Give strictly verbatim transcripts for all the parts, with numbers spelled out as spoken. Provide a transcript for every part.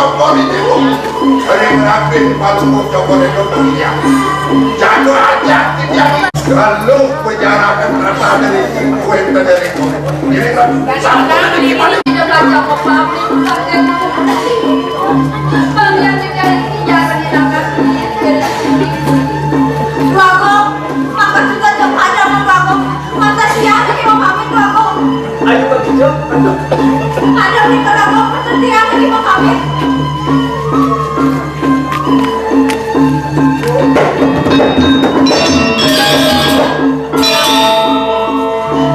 Joko Ridho, ring rapin palungguh Joko Ridho mulia. Jatuh aja titiang lalu bejarakan rasa dari kuwi dari kuwi. Jadi kan sampai di mana? Tidak baca apa-apa. Dua kok, maka juga jam pada mau kok. Mata siang lagi mau pamit kok. Ayo pergi jam. Ada berita kok, mata siang lagi mau pamit.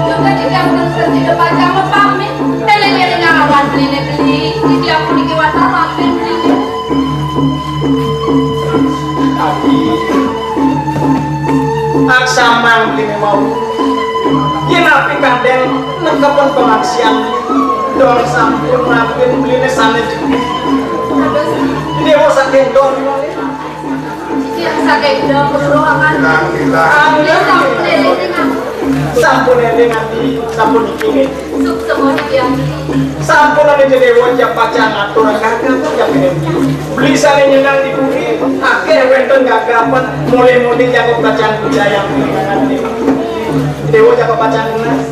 Juga tidak bersedia pajang mau pamit. Tele-tele ngawan beli-beli. Jadi aku dikewasa mampir beli. Adi, aksamang kene wau. Yen api kadang nengkepon pemaksian, dong sambil ngelakuin beliné sané jepit. Déwa saking dong. Yang saking dong ruangan. Alhamdulillah. Sampun eling, Adi, sampun iki. Suksma niki, Adi. Sampun ada Déwa jak pacang ngatur gagah pun jak pengen. Beli sané nyenang di bumi, akeh wénten gagapan mulih-mulih jak pacang budaya. Déwa jak pacang lunas.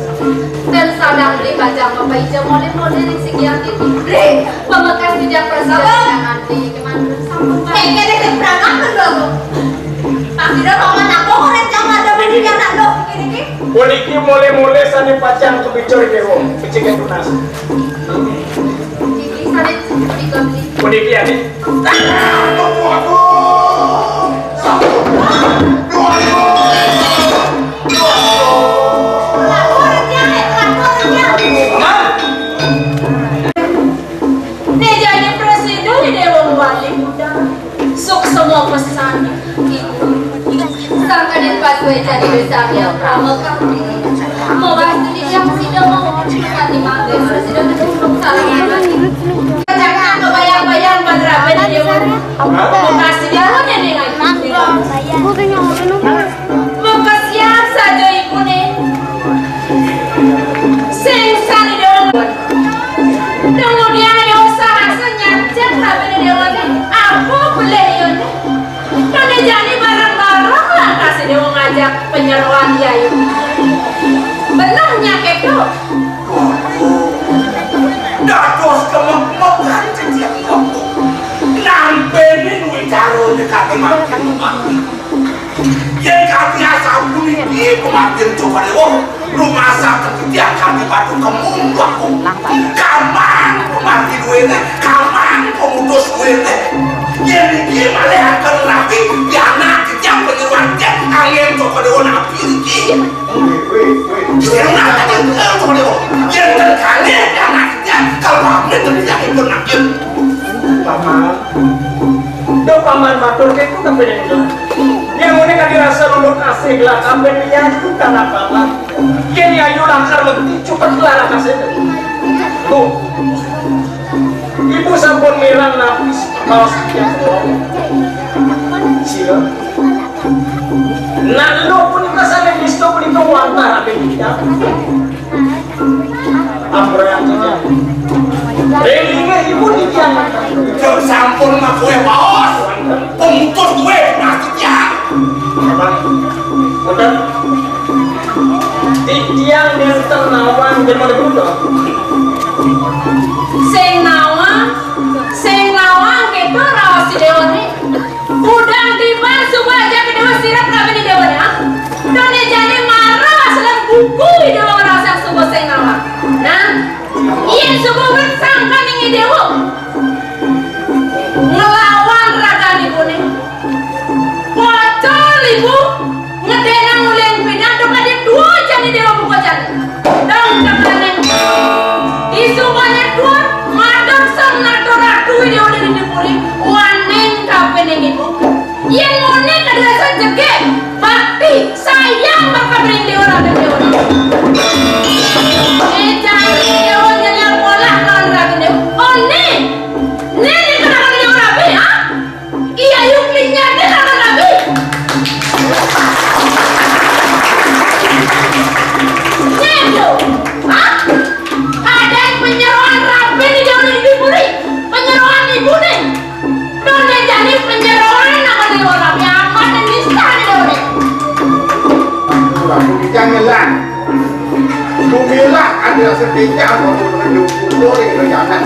Dan sadang beli pacang apa ija mulih-mulih ring sigi ati. Ring, pemekas dijak persiapan ati. Cuman sampun, Pak. Eh, kene sing berangkat lho. Pasti dah paman aku orang yang ada beli anak lo iki. Puniki mulih-mulih sané pacang kepica Déwa, becik tunas. Iki sané punika, Bli. Puniki ya, Dik. Paman. Né jani presiden di Déwa Bali. Suksma pesan ibu. Sangkaning patuhe jati wis sami pramekati. Mawastune tiyang sida mawon kanthi mangke sida tetep sareng. Jangan kebayang-bayang padrabane dewa. Kasih dia hanya dengan maka siap saja ibune. Sing sane dewa. Kemudian ya usah rasa nyacet rabine dewane. Apa boleh ya? Pada jani bareng-bareng lantas dewa ngajak penyeroan yayu. Benarnya kedo. Dados kemek-mekan titiang kampung. Nampenin wicarane kate mangkin. Yen kate asampun iki pemargin Cokadewa, rumasa titiang kate batu kemung kampung. Kamang pemargin duwene, kamang pemutus duwene. Yen iki malih akan rapi, pianak titiang penyeruan titiang angin Cokadewa napi iki. Sing nang Cokadewa. Yen terkane anaknya, kalau pamit titiang ipun makin. Paman. Duh, paman matur ketu tapi ning. Yen ngene kan dirasa lulur asih lah sampeyan yayu tanah paman. Yen yayu lakar mesti cepet lah lakase. Tuh. Ibu sampun mirang napis kaos titiang. Sira. Nah, lho punika sane nista punika wantah ape titiang. Ampura titiang. Ring linggih ibu titiang. Jeng sampun ngakuwe paos. Pemutus kuwe mas titiang. Apa? Mboten. Titiang nenten nawang demen kula. Sing nawang, sing nawang keto raos dewane. Udang tiban suba aja kedewa sirap kabeh dewane, ah. Done jane marah asal buku dewa rasa suba sing nawang. Nah, yen suba wit sangkan ing dewa. Nglawan raganipune. Pocol ibu, ngedenang uling pinang, dong adi dua jani dewa buka jani. Dong tekaning. Istilah ada setingkah menurut dulu ring rencana.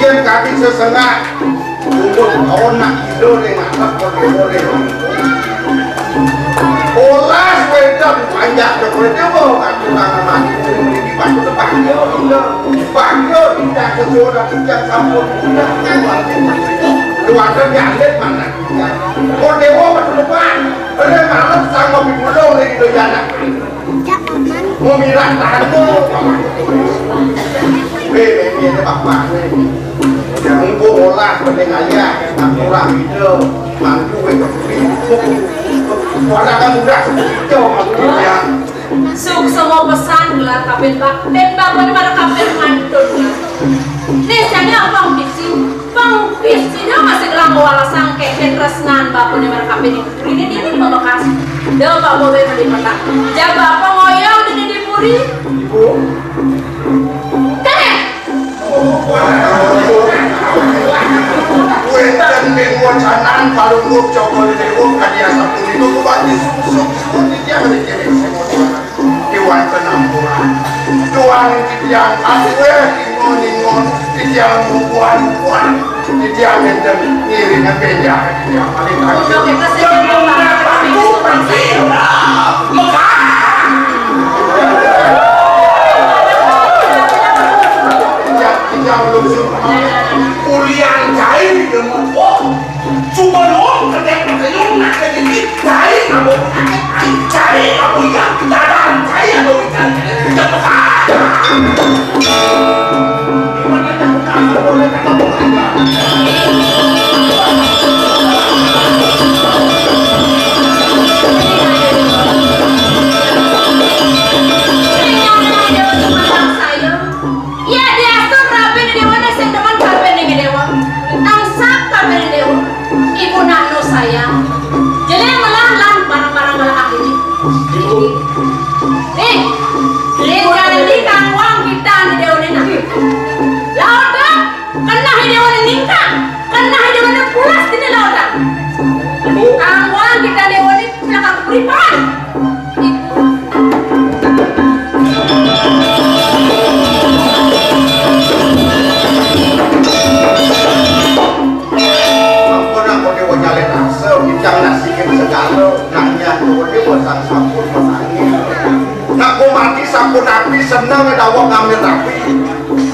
Yang kami sesengak untuk kau nak tidur ring atas kau tidur ring. Olas wedang panjak ke Dewa, aku tangan mati di batu tebak dia, dia. Bangga tidak sesuai tidak sampun. Keluarga nyalip mana? Kau Dewa batu tebak. Ada malam sama pibulung lagi tu jalan. Mau mirah tanah. Weh, ini bapak ni. Jangan gua olah pening ayah, tak kurang hidup. Mantu weh. Orang kan udah hijau mantu ya. Suk semua pesan gelar kapin bak, pin bak mana mana kapin mantun. Nih, saya apa pisi? Pang pisi dia masih gelang wala sangke, pin tresnan bapune marang kapin. Ini dia ini bekas. Dia apa boleh beli petang. Jaba apa ngoyong ini di puri? Ibu. Kan ya? Wénten ing wacanan Palungguh Cokor Dewa kadi asapunika, kuwati sungsung suwun titiang ring kéné sing wacanan. Kéwanten ampura. Tuan titiang atuh ningon-ningon titiang mungkuan-mungkuan. Titiang nénten ngiring benjang titiang paling. Mekar. Titiang, titiang lungsur. Ulian cai di demen. Oh, cuma doang kedek makanya nak jadi cai kamu pakai cai kamu yang dalam cai kamu ikan cepetan. Iya, diatur rabi déwané sing demen kabéh ning déwa. Tansah kabéh déwa. Ibu nanu sayang. Jelé melah lan barang-barang melah ahli. Nih, nih kali kang wang kita di déwané nah. Laut dah, kena déwané ningkang, kena déwané pulas dini laut dah. Kang wang kita déwané belakang beripan. Ampun, ampun, Déwa nyalin asa, wijang nasikin segala, nanya tuh, Déwa sang sampun mesangin. Nak mati sampun api, seneng dawuh ngambil api.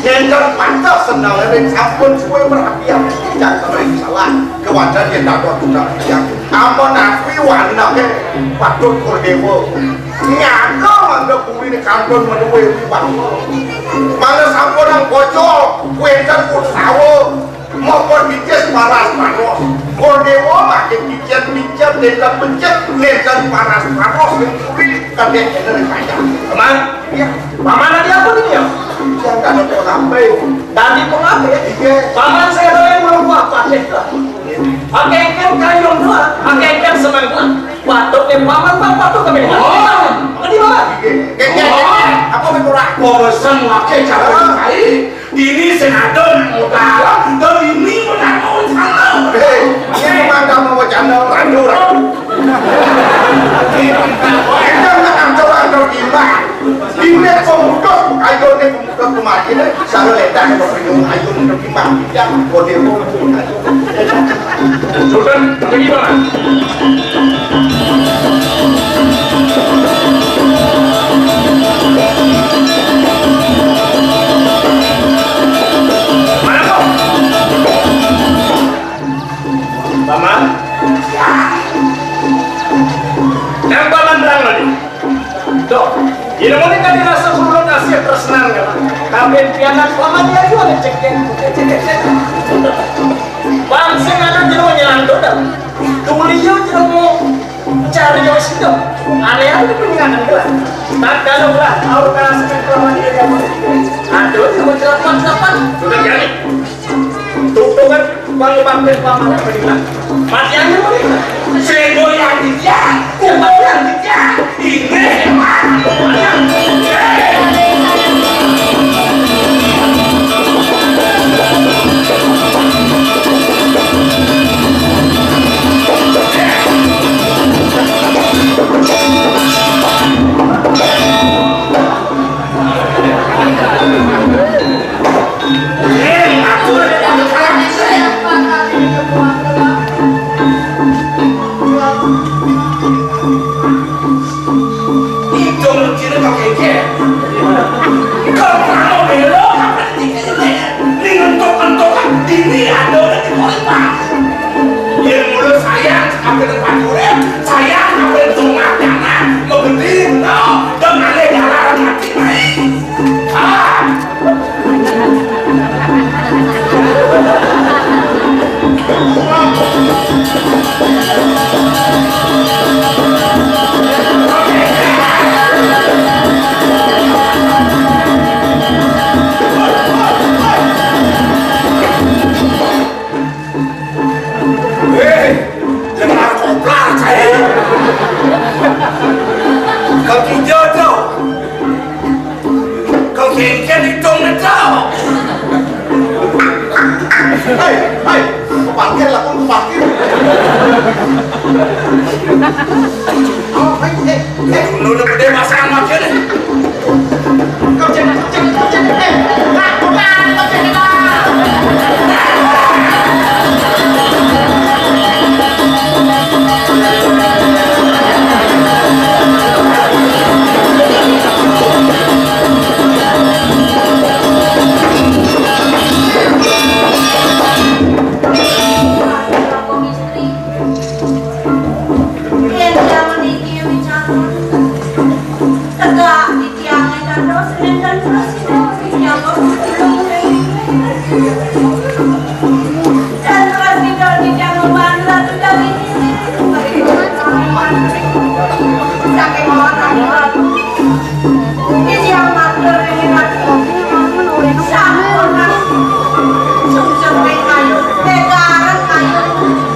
Nyénten pantes seneng ring sampun suwe merapian, wijang kering salah, kewajan yén dadua tunggal wijang. Ampun api wanaké patut kur Déwa. Nyaga mangga kuwi kantun menuwe wibawa. Mangga sampun nang pocol, wénten Utsawa, mapun dicis paras panos. Kul Déwa makin dicis, dicis, nénten becik, nénten paras panos, ning puri, kadék nénten kaya. Paman? Iya. Paman tadi apa ini ya? Yang tadi pengape? Tadi pengape? Iya. Paman saya doyan melumpuh apa? Akengkeng kayun dua, akengkeng semangkuk. Batuk yang paman, bang, batuk kami. Oh, tadi malam. Kengkeng, oh. Apa yang kurang? Bosan lagi cara kai. Ini senado nak modal, dan ini menang mau sana. Hei, ini memang kamu mau channel radio, radio. Ini memang orang-orang gila. Ini pemutus, ayo ini pemutus kematian, saya ledak ke ayo ini ketimbang, yang kode mau. Sultan, pergi mana? Mana kau? Paman? Yang paman terang tadi. Tuh, ini mungkin kan dirasa perlu kasih tersenang kan. Kawin pianak paman ya juga ngecekin. Bang, sing ada jero nyelantur dah. Tulio jero mau cari jauh situ. Aneh aja tuh nggak ada. Tak kalau lah, tahu kerasa paman dia. Aduh, cuma cepat-cepat. Sudah jadi. Tutungan pangubakti paman Medina. Matiannya Medina. Sedo yang dia, umat yang dia. Ini emang. Yén mula sayang kabéh tempat urip, sayang kabéh tumakan, megedi, no, dan alih jalan mati baik. Ah. Hei, dengar koplar saya. Kau hijau tu. Kau kengken hidung tu. Hei, hei, parkir lah, pun parkir. Oh, hei, hei, hei. Lu udah gede masang macam ni. Yén jaman iki wicara, tegak titiangé dados énten prasida titiang. Dan prasida titiang ngembang ratu Dawi. Saking orang. Titiang matur ring Ratu. Sampun, Ratu. Sungsung ring kayu, tegaran kayu.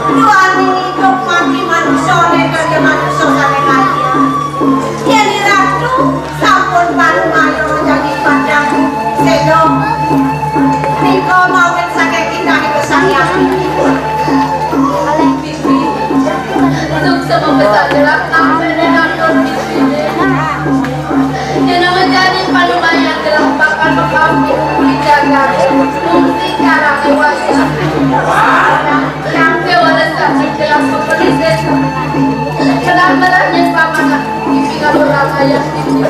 Duaning idup mati manusa, nega dia manusa saking kayu. Yén Ratu sampun panumayo jagi padang seda. Nika mawit saking titah Ida Sang Hyang Widi. Suksma pesan jelas sampai dengan kondisi. Jenengan jani panumayan jelas bakal mengkambing di jagat. Fungsi karang dewasa. Yang dewasa jelas pepelisir. Melah-melah yang pamanah. Di tinggal berapa yang tinggi.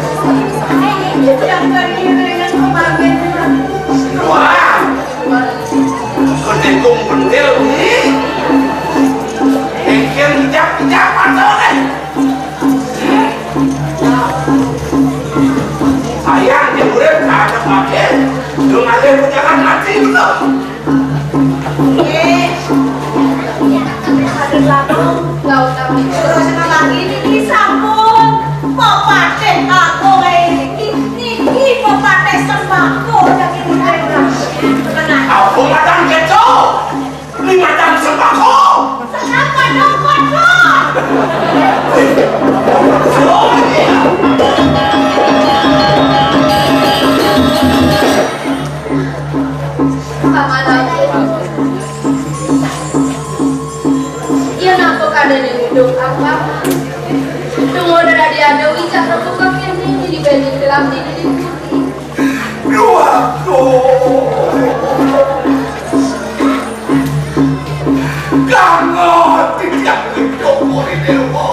Yang tadi dengan kemarin. Wah. Ketikung pentil ni. Engken ijak-ijak mata ni. Sayang dia urip tak ada makin. Lu ngalih ke jalan mati tu. Nggih. Aduh, Ratu. Terus lagi niki sampun pepatih agung niki, niki pepatih sembako daging. Apa madang keco? Ini madang sembako. Kenapa dong, Pak? Paman Agung. Yén apa kadéné nguduk apa? Tunggu dadi ada wicak rebuka kéné di bending gelam di dinding putih. Duh, aduh. Kangen titiang ring Cokor I Déwa.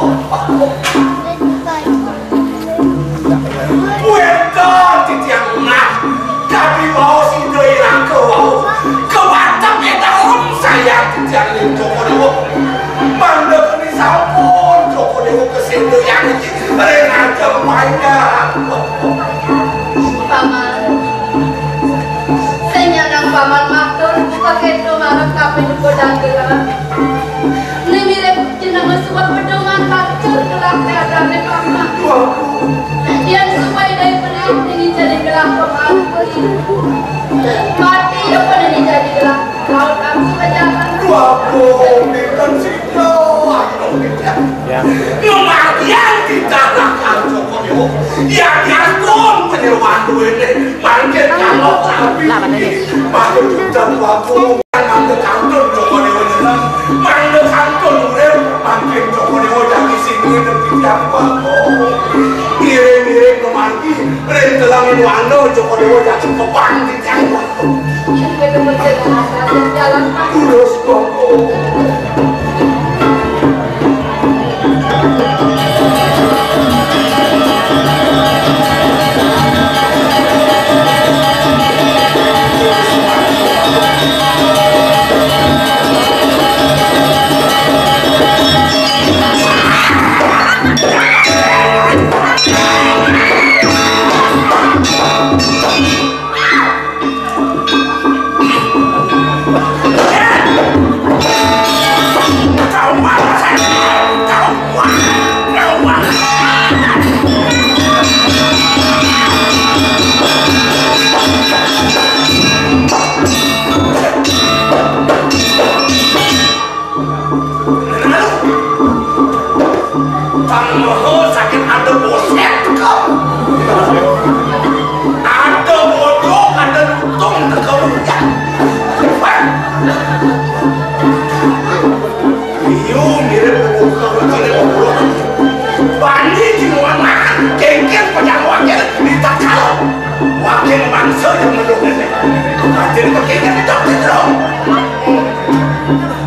Wénten titiang nunas, kadi baos Ida I Rangka wau, kawatek ing dalem sayang titiang ring Cokor I Déwa. Mangda keni sampun Cokor I Déwa kaséndayang ring ajeng panjang. Paman, sing nyanang paman matur, pakéto marep kaping kudang gelah. Ning mirip jenengan suwé pedungan matur gelah keadané paman. Yén suwé dai beli ning jadi gelah paman. Mati ya pada ning jadi gelah. Laut langsung ke jalan. Waduh, pinten sida. Waduh, pinten. Ya. Numargiang titah lakar Cokor I Déwa. Yadiastun panyeroan duwéné. Mangkin kalau rabi. Mangkin kita waktu. Mangda kantun Cokor I Déwa nyeneng, mangda kantun urip, mangkin Cokor I Déwa jagi singgih nepi tiang bangko. Ngiring-ngiring numargi, ring telenging wanda Cokor I Déwa jagi kebang di tiang bangko. Terus bangko.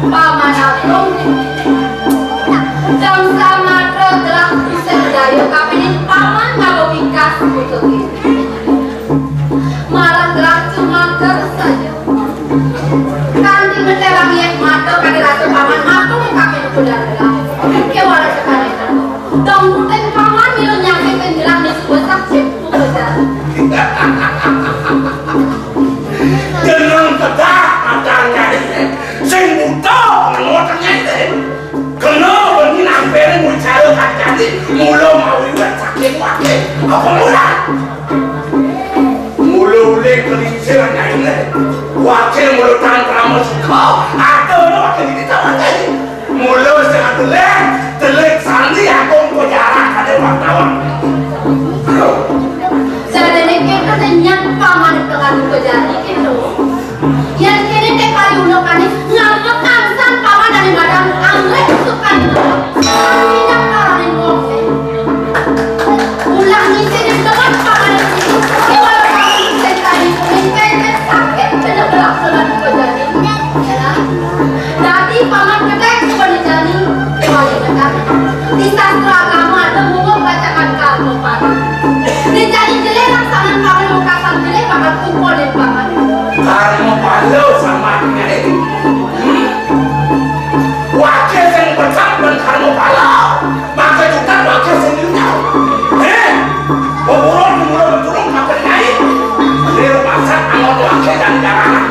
Paman Agung, Dang Samatra telah bisa daya kapinin paman ngaba bingkas pututin. Malah telah cumaker saja. Kanti menterang yek mata kada rasa paman Agung kapin kuda telah. Kewala sekali. Dong putin paman milu nyakit penjelang di sebuah sakit. Jeneng kedah matanya ini. Sing buta ngotennya ini. Kena bani nampere mucara kacani mula mawiwat saking wakil. Apa mula? Mula ulih kelincir anak ini. Wakil mula tantrama suka. Ada orang wakil ini tak ada. Mula sing atuh leh, telik sandi agung pejarak ada wartawan. Sadene kita tenyat paman tekan pejarak itu. Yan kene te pari uno kane ngapa kangsan paman dari madang anggrek sukan. Tidak karanin wong. Ulah ngisi di tempat paman ini. Iwal paman sing tadi kuning kayak sakit kena belak sulan pejarak. Dadi paman kedek suba dijani, paling kedek. Di sastra agama ada mungguh bacakan karma pala. Dijani jelek laksanan paman, mungkasan jelek bakal kumpul di paman. Karma pala sama dengan itu. Hmm? Wakil sing pecah dan karma pala. Maka kita wakil sendiri. Eh, beburon mula beturung makan naik. Ini rumah sak anggot wakil dan jaranan.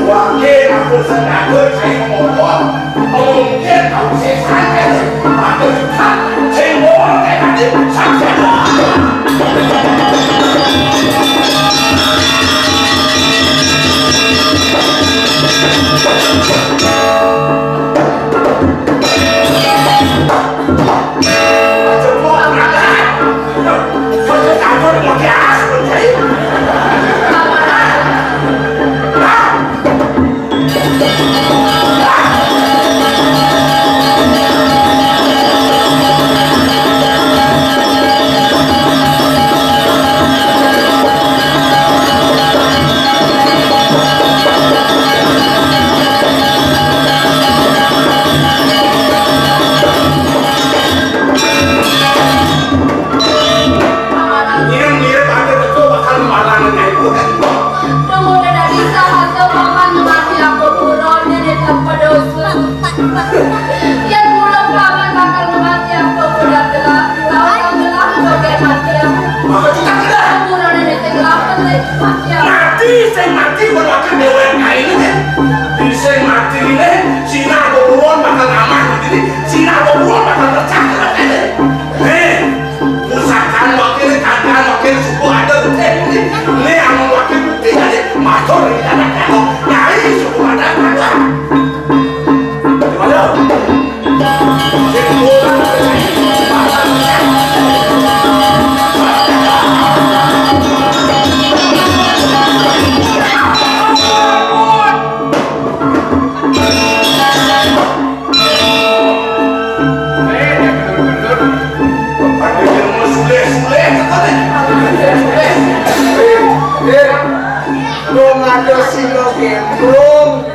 Wangge aku sengaja saya ngomong, mungkin aku sih santai, aku tetap sing ngomong kayak tadi, santai. Ngiring-ngiring ada betul bakal malang nyaibun. Tunggu dadi sahaja paman ngemati aku buron ini tanpa dosa. Yang mula paman bakal ngemati aku budak gelap, lawan gelap bagai mati aku. Maka kita kena. Buron ini tenggelam pelik mati aku. Mati, sing mati berwakil dewan kain ini. Di sing mati ini, Cina buron bakal aman begini, Cina buron bakal pecah. Hei, Pusaka wakil, kandang wakil suku adat teh ini. Ini amun wakil bukti tadi matur di anak kamu. Nyai suku adat kandang. Gimana? Sing kurang. Dong ada singa gemblong.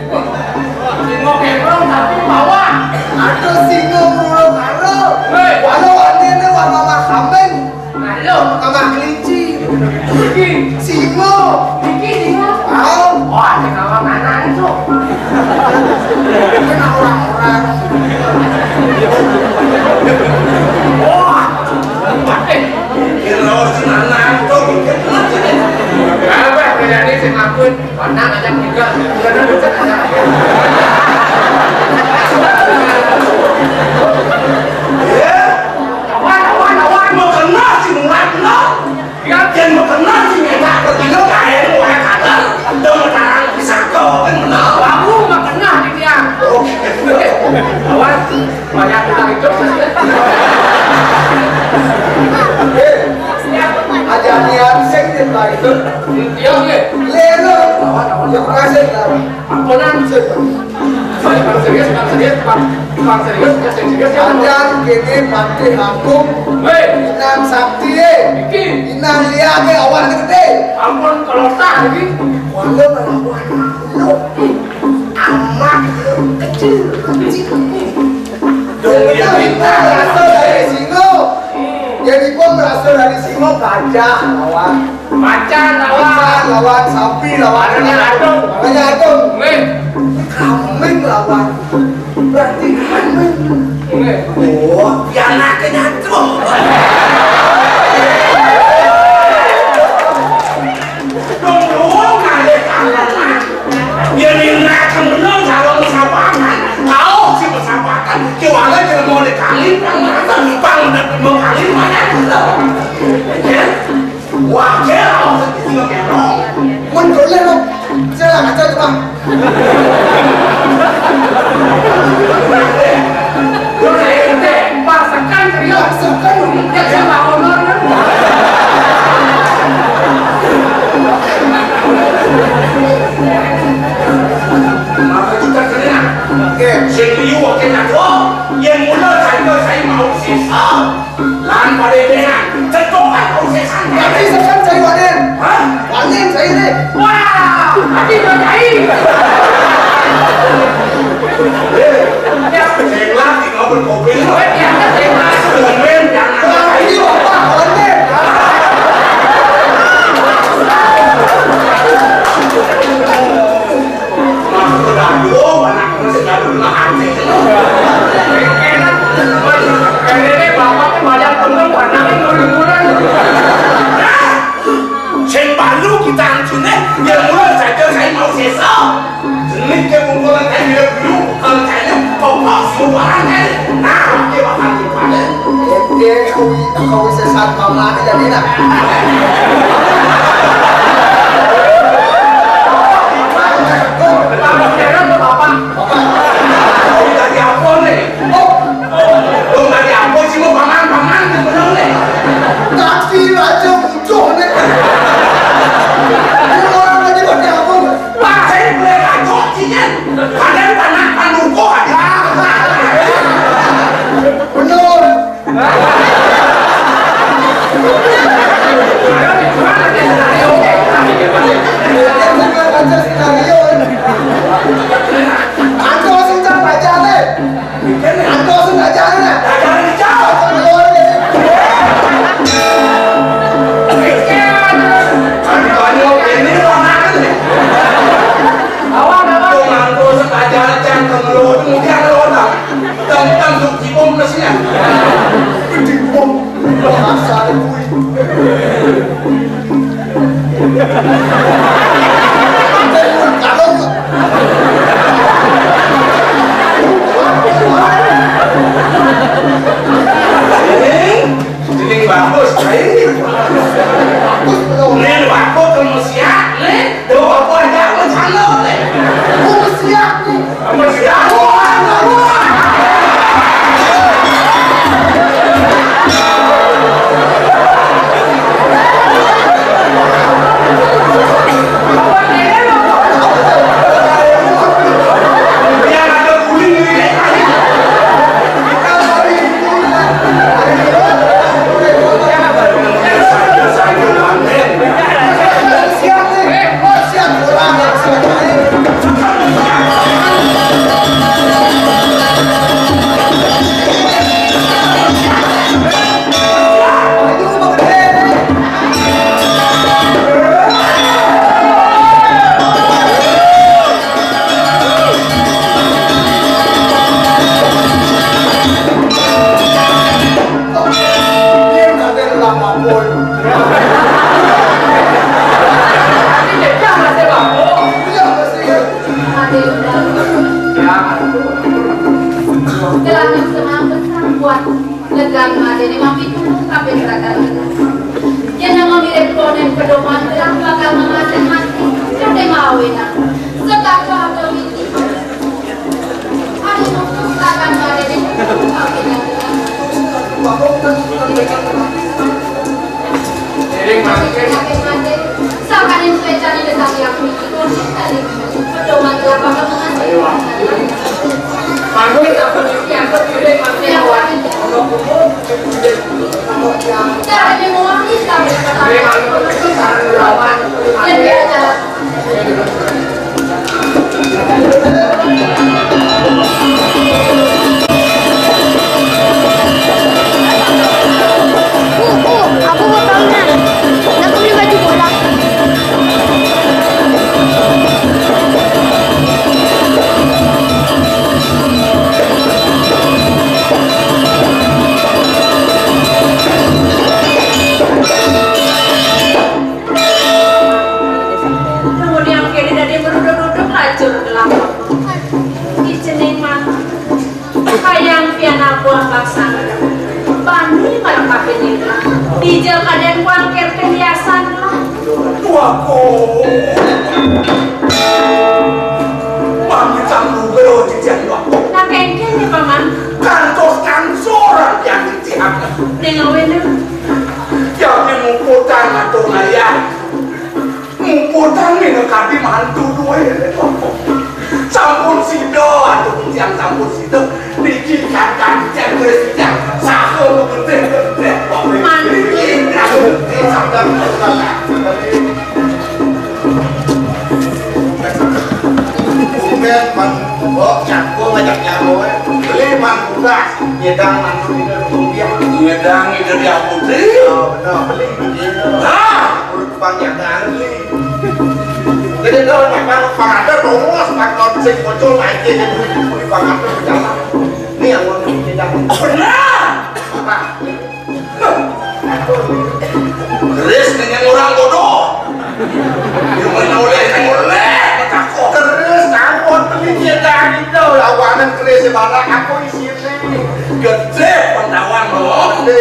Singa gemblong tapi bawa. Ada singa mulu karo. Hei. Walau aneh ne warna kambing. Halo, tambah kelinci. Iki. Singo. Iki singo. Au. Wah, sing awak mana itu? Kena orang-orang. Wah. Kira orang mana itu? Apa terjadi sing akun? Mana ngajak juga. Ya. Awan, awan, awan, mau kena si Murat, no? Ya, yang mau kena si Meta, tertinggal kaya Lelo. Ya, kasih lah. Ampunan. Bang serius, bang serius, bang, bang serius, bang serius, ya. Adan kene Patih Agung. Weh. Inang Sakti, eh. Iki. Inang Lia ke awan gede. Ampun, kalau tak lagi. Walau melawan lu. Amat lu kecil. Dong, ya, kita berasal dari Singo. Jadi pun berasal dari Singo, gajah, lawan. Macan lawan. Macan lawan, sapi lawan. Makanya adung. Makanya adung. Nggih. Kambing lawan. Berarti kambing. Nggih. Oh, pianake nyatu. Dong, dong, ngalih tangan. Yen ora kena calon sapakan, tau si pesapakan, ki wale ki mau dikali, pang merasa, pang mendet mau kali, mana? Ya? Wah, ya, sing ngerong. Mun dolen, no. Saya nggak tahu, Bang. Yo, saya ente, pasekan, serius. Pasekan. Ya, saya bangun, no. Maka kita kena. Oke. Sing liu, oke, nak. Oh, yang mula saya, saya mau sisa. Lan pada dengan, cetok kan mau sisa. Tapi sekarang saya wanen. Hah? Wanen saya ini. Wah, tapi udah jahil. Eh, ya. Saya lagi ngobrol kopi. Ya, saya lagi. Komen, jangan. Wah, ini Bapak wanen. Maksud aku, anak terus nggak pernah hati. Enak. Ini bapak tuh banyak temen, anaknya murid-murid. Sing balu kita ancune, ya mula saja saya mau sesa. Jenis ke kumpulan saya dulu, kalau saya pokok suara saya. Nah, dia bakal dipakai. Ente kuwi, kuwi sesat mama jadi nak. Bapak, kuwi tadi apa nih? Oh, oh, tadi apa sih, mau paman, paman, gitu nih. Tapi raja musuh nih. Ini orang lagi pakai apa? Wah, saya boleh raja, cinya. Kalian panak panuko aja. Bener. Tentang Dipom kesian. Dipom. Asal kuwi. Kalau ini, ini bagus, ini. Bagus, belum. Ini bagus, kamu siap, nih. Tuh, apa aja, aku sana, nih. Aku siap, nih. Telah semangat besar buat legang adene mapitu kabeh rakan. Yen nama mirip konen pedoman telah bakal ngemaseh mati, kate mawe nang. Setaka atau miti. Anu nunggu rakan adene. Ering mangke. Uh, uh, aku mau tahu, nah. Aku beli baju bola. Kemudian kene dadi meruduk-ruduk lajur gelap. Ijening manuk. Kayang pianak buah laksana. Bani marang kaping nira. Dija kadén kuangkir kehiasan lah. Tuaku. Pamit sang gubero titiang tuaku. Nah, kéngkén ya, Paman. Kantos kangsoran yang titiang. Ning awéné. Yang muputang atau ngayah. Muputang minakadi mantu duwé. Sampun sida, aduh, titiang sampun sida. Niki kakang titiang, duwé titiang. Saha magentéh-gentéh. Mantu. Niki kakang titiang sampun. Bukan man, mbok jago ngajak nyawa, eh. Beli man tugas, nyedang mantu dina rupiah. Nyedang ida di putri. Oh, benar, beli. Nah, urut panjang kali. Jadi kalau memang pengajar rumus, pak sing muncul naik ke beli pengajar berjalan. Ini yang mau kita benar. Apa? Keris dengan orang bodoh. Yang menoleh, menoleh, menakut. Keris, ampun, penelitian dari itu. Lawanan keris, ibarat aku isinya. Gedé pentawan, loh. Gedé.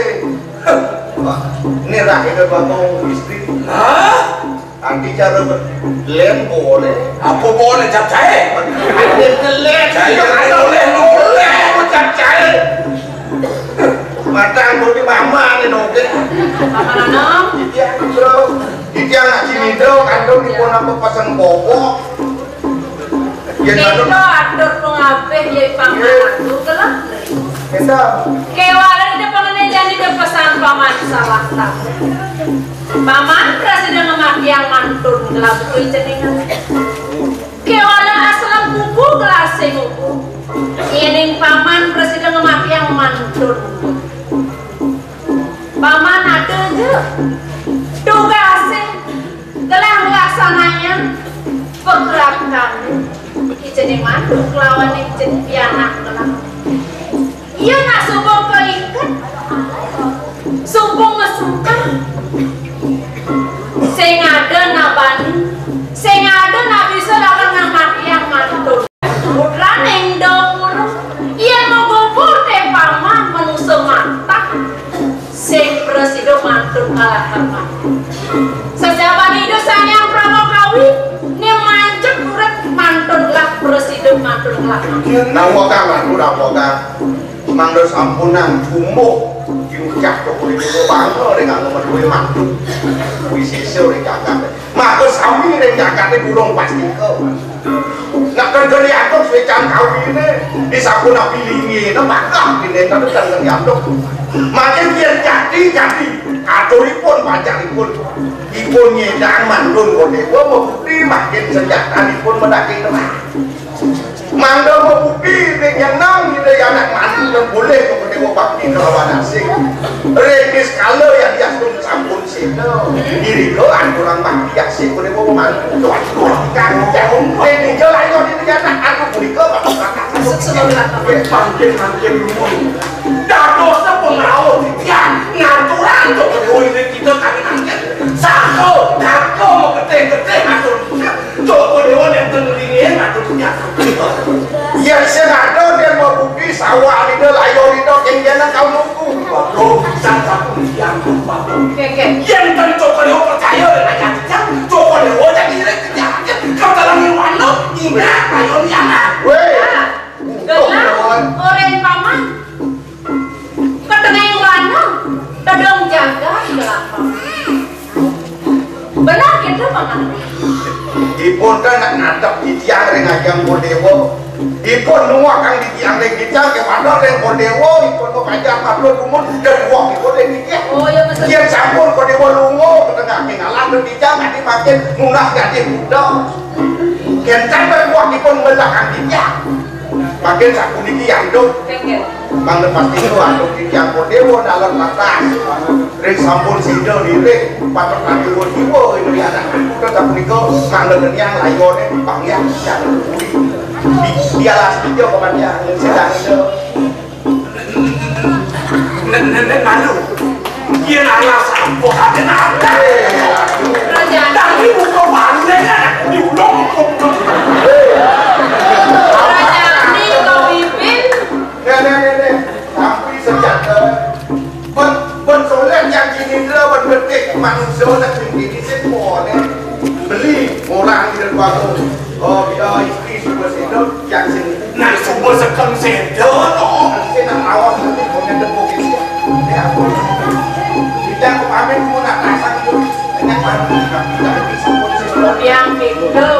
Wah, ini rakyat bapak istri. Hah? Ati cara ber-, lén boleh. Apa boleh, cap cair? Ati lén. Cair, boleh, boleh. Apa cap cair? Matang budi mama ni, dong. Mama nana. Iya, bro. Iya, nak sini, bro. Kandung di pon apa pasang bobok. Yén kéto atur pangabih ya pangatu kelak. Kéto. Kéwala ida pangene jani ida pesan paman salah tahu. Paman prasida ngemakiang mantun kelabu kuwi jenengan. Kéwala aslam kuku kelasing kuku. Yéning paman prasida ngemakiang mantun. Paman ada aja tugasé telah nglaksanayang pagrakan ijening manuk lawan ijen pianak telah. Iya nak sumpung keiket, sumpung mesukah, sing ada nabani, sing ada nabisa lakar ngamakiang mantuk. Putraning dapur, yén magumpul té paman manusa matah, sing prasida mantun kalahar mati. Sajaban Ida Sang Hyang Pramakawi, né manjek urip mantun lah prasida mantun kalahar mati. Nawa kang anu nawa kang mangda sampunang jumbuh diucap kok kuwi bangga ring anu meduwe mantu. Wisesa ring jagat. Maka sami ring jagaté durung pastika. Nak kerja diatur swécan kawiné, disampun api lingé, nah maka piné kan kerja diatur. Makin biar jadi, jadi. Aturipun, pacaripun. Ipun nyedang mandun kodewa, mabukti makin senjatanipun mendaki tenang. Mangga mabukti ning nyenang ida anak mantu lan boleh kepada bakti kelawan asing. Ring niskala yang diastun sampun sida. Irika aturang bakti asing pada bawa mantu. Tuan, tuan, kang, jauh. Ning ija layo ida anak anu punika, Pak. Mangkin, mangkin, lumun. Dados pengraos titiang ngaturang kepada ida kita kami mangkin. Saha, kaka magetih-getih atur. Coba dewa nénten ngelingi atur punya. Yén sing ada dia mabuki sawah ida layo ida kéngkéna kaum nunggu. Waduh, sang satu yang lupa. Kéngkén. Yén ten coba dewa percaya dengan yang titiang, coba dewa jadi irit kerja. Kau dalam iwana, ingat, ayo, ingat. Wéh. Ah, gelah, orén paman. Ipun ten nak ngadep titiang ring Aji Angkor Dewa. Ipun nuwuhang titiang ring titiang kepados ring Angkor Dewa, ipun mapanjang matur nuwun, ten nuwuh ipun ring titiang. Oh, ya, betul. Yén sampun Angkor Dewa lunga, ketengahing alam ring titiang, kadi mangkin nunas kadi Buddha. Kénten ten nuwuh ipun ngelahang titiang. Mangkin sapuniki antuk. Nggih, nggih. Mangda pasti antuk titiang Angkor Dewa dalam batas. Ring sampun sida lirik, patut atuwa jiwa, Indriana. Putra sapunika, mangda teniang layone dipanggih, jangan dipuri. Di, di alas tiga kemudian, sedang ida. Nen, nen, nen, malu. Yén alas apa, ada nada. Raja. Tapi buka balik, anak diulung, kok. Raja, ini kau bibit. Nih, nih, nih, nih. Tapi sejak, eh, ben, ben soleh yang gini dulu, ben betik manusia nak gini sih boleh. Beli orang di depan. Oh, ya, istri suka sendok, yang sini. Nah, suka sekam sendok, no. Sini nak lawan nanti, kau ngadep bukit. Ya, aku. Kita aku pamit, aku nak pasang tu. Enak banget, kita bisa pun sendok. Yang gitu.